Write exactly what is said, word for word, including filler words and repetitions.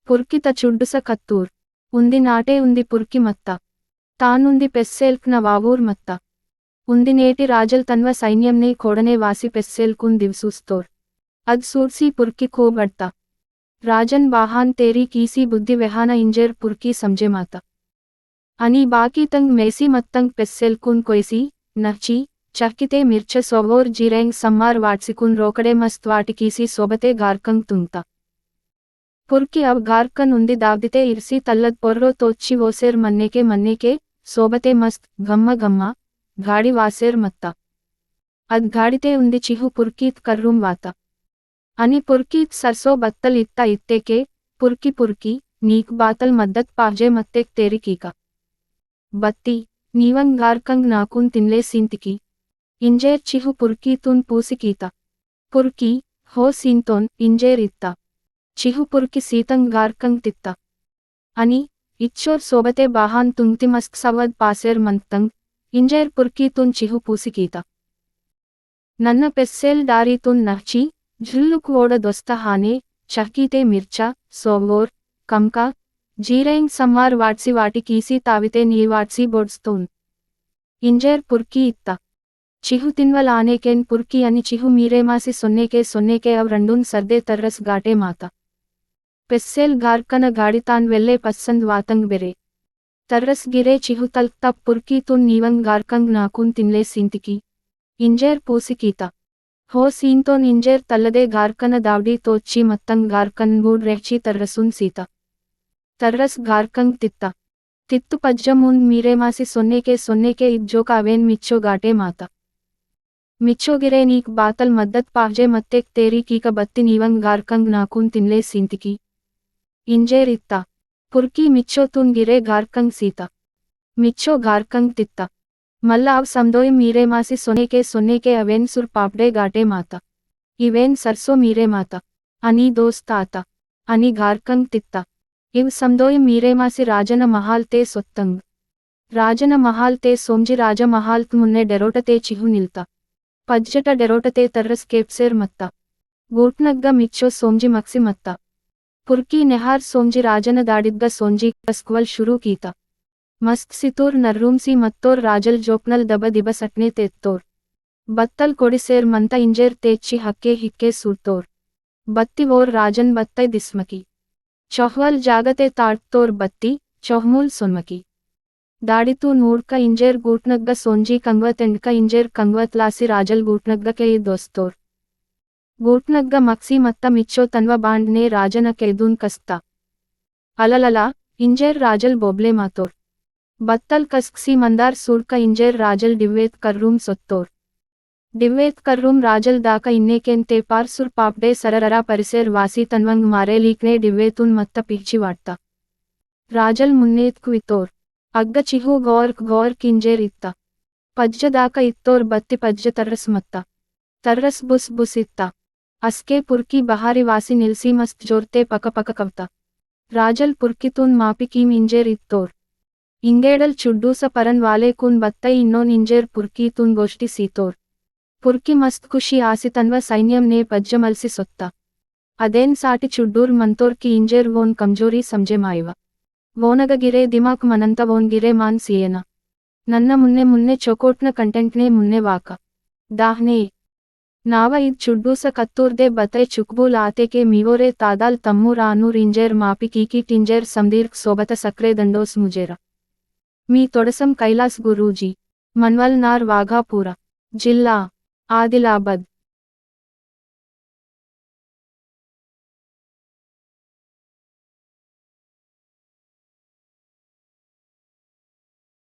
पुरकी त चुड्डुस कत्तूर। उन्दी नाटे उन्दी पुरकी मत्ता। तानुन्दी पेस्सेल्क न वावूर मत्ता। उन्दी नेटी राजल तन्व सैन्यम ने खोड़ने वासी पेस्सेल्कुन दिवसूस्तोर। अद सूरसी पुरकी खूब अड़ता। राजन बाहान तेरी कीसी बुद्धि वेहाना इंजेर पुरकी समझे माता। अनि बाकी तंग मेसी मत्तंग पेस्सेलकुन कोयसी, नहची, चहकिते मिर्च सोवोर जीरेंग सम्मार वाटसिकुन रोकड़े मस्त वाटिकीसी सोबते गारकंग तुंगता। पुरकी अब गारकन उन्दी दावदिते इरसी तल्लद पोर्रो तोच्ची वोसेर मन्ने के मन्ने के, सोबते मस्त, गम्मा गम्मा, गाड़ी वासेर मत्ता। अद गाड़िते उन्दी चिहु पुरकीत कर्रुम वाता। अनि पुरकीत सरसो बत्तल इत्ता इत्ते के, पुरकी पुरकी, नीक बातल मद्दत पाजे मत्तेक तेरी कीका। बत्ती, नीवंग गारकंग नाकुन तिनले सींतिकी। इंजेर चिहु पुरकीतुन पूसी कीता। पुरकी, हो सींतोन, इंजेर इत्ता। चिहु पुरकी सीतंग गारकंग तित्ता। अनि, इच्चोर सोबते बाहान तुंगति मस्क सवद पासेर मंतंग, इंजेर पुरकीतुन चिहु पूसी कीता। नन्न पेस्सेल डारीतुन नहची, झुल्लुक वोड़ दोस्त हाने, चहकीते मिर्चा, सोवोर, कमका, जीरेंग सम्मार वाटसी वाटी कीसी ताविते नी वाटसी बोड्स्तोन। इंजेर पुरकी इत्ता। चिहु तिनवल आनेकेन पुरकी अनि चिहु मीरेमासी सोन्नेके सोन्नेके अव रंडुन सर्दे तर्रस गाटे माता। पेस्सेल गारकन गाड़ितान वेल्ले पस्संद वातंग बेरे। तर्रस गिरे चिहु तल्क तप पुरकीतुन नीवंग गारकंग नाकुन तिनले सींतिकी। इंजेर पूसी कीता। हो सींतोन इंजेर तल्लदे गारकन दावडी तोच्ची मत्तंग गारकन गूड रहची तर्रसुन सीता। तर्रस गारकंग तित्ता। तित्तु पज्जमुन मीरेमासी सोन्नेके सोन्नेके इज्जोका अवेन मिच्चो गाटे माता। मिच्चो गिरे नीक बातल मद्दत पाहजे मत्तेक तेरी कीका बत्ती नीवंग गारकंग नाकुन तिनले सींतिकी। इंजेर इत्ता। पुरकी मिच्चो तुन गिरे गारकंग सीता। मिच्चो गारकंग तित्ता। मल्ला अव समदोय मीरेमासी सोन्नेके सोन्नेके अवेन सुर पापडे गाटे माता। इवेन सरसो मीरे माता। अनि दोस्त आता। अनि गारकंग तित्ता। इव समदोय मीरेमासी राजन महाल ते सोत्तंग। राजन महाल ते सोमजी राज महाल मुन्ने डेरोट ते चिहु निलता। पज्जट डेरोट ते तर्रस केप्सेर मत्ता। गूटनग्ग मिच्चो सोमजी मक्सी मत्ता। पुरकी नेहार सोमजी राजन दाडिद्ग सोंजी कसकवल शुरू कीता। मस्त सितूर नर्रूमसी मत्तोर राजल जोपनल दब दिब सटने तेत्तोर। बत्तल कोडिसेर मंता इंजेर तेच्ची हक्के हिक्के सूरतोर। बत्ती वोर राजन बत्तई दिस्मकी। चोहवल जागते ताड़तोर बत्ती, चोहमूल सोनमकी। दाड़ितू नूड़का इंजेर गूटनग्ग सोंजी कंगवत एंडका इंजेर कंगवत लासी राजल गूटनग्ग के दोस्तोर। गूटनग्ग मक्सी मत्ता मिच्चो तन्वा बांड ने राजन कैदून कस्ता। अललला, इंजेर राजल बोबले मातोर। बत्तल कस्कसी मंदार सूड़का इंजेर राजल डिव्वेत कर्रूम सोत्तोर। डिव्वेत कर्रूम राजल दाका इन्नेकेन ते पार सुर पापडे सरररा परिसेर वासी तन्वंग मारे लीकने डिव्वेतुन मत्ता पिहची वाटता। राजल मुन्नेत क्वितोर। अग्ग चिहू गौर गौर किंजेर इत्ता। पज्ज दाका इत्तोर बत्ती पज्ज तर्रस मत्ता। तर्रस बुस बुस इत्ता। अस्के पुरकी बहारी वासी निलसी मस्त जोरते पक पक कवता। राजल पुरकीतून मापी कीम इंजेर इत्तोर। इंगेडल चुड्डूस परन वाले कुन बत्तई इन्नोन इंजेर पुरकीतून गोष्टी सीतोर। पुरकी मस्त खुशी आसी तन्व सैन्यम ने पज्ज मलसी सोत्ता। अदेन साटी चुड्डूर मंतोर की इंजेर वोन कमजोरी समझे मायवा। वोनग गिरे दिमाग मनंत वोन गिरे मान सियेना। नन्ना मुन्ने मुन्ने चोकोटन content ने मुन्ने वाका। दाहने। नावा इद चुड्डूस कत्तूर दे बतरे चुकबूल आते के मीवोरे तादाल तम्मू रानूर इंजेर मापी कीकीट इंजेर समदीर्क सोबत सक्रे दंडोस मुजेरा। मी तोड़सम कैलास गुरूजी। मनवल नार वाघापूरा। जिल्ला। आदिलाबाद।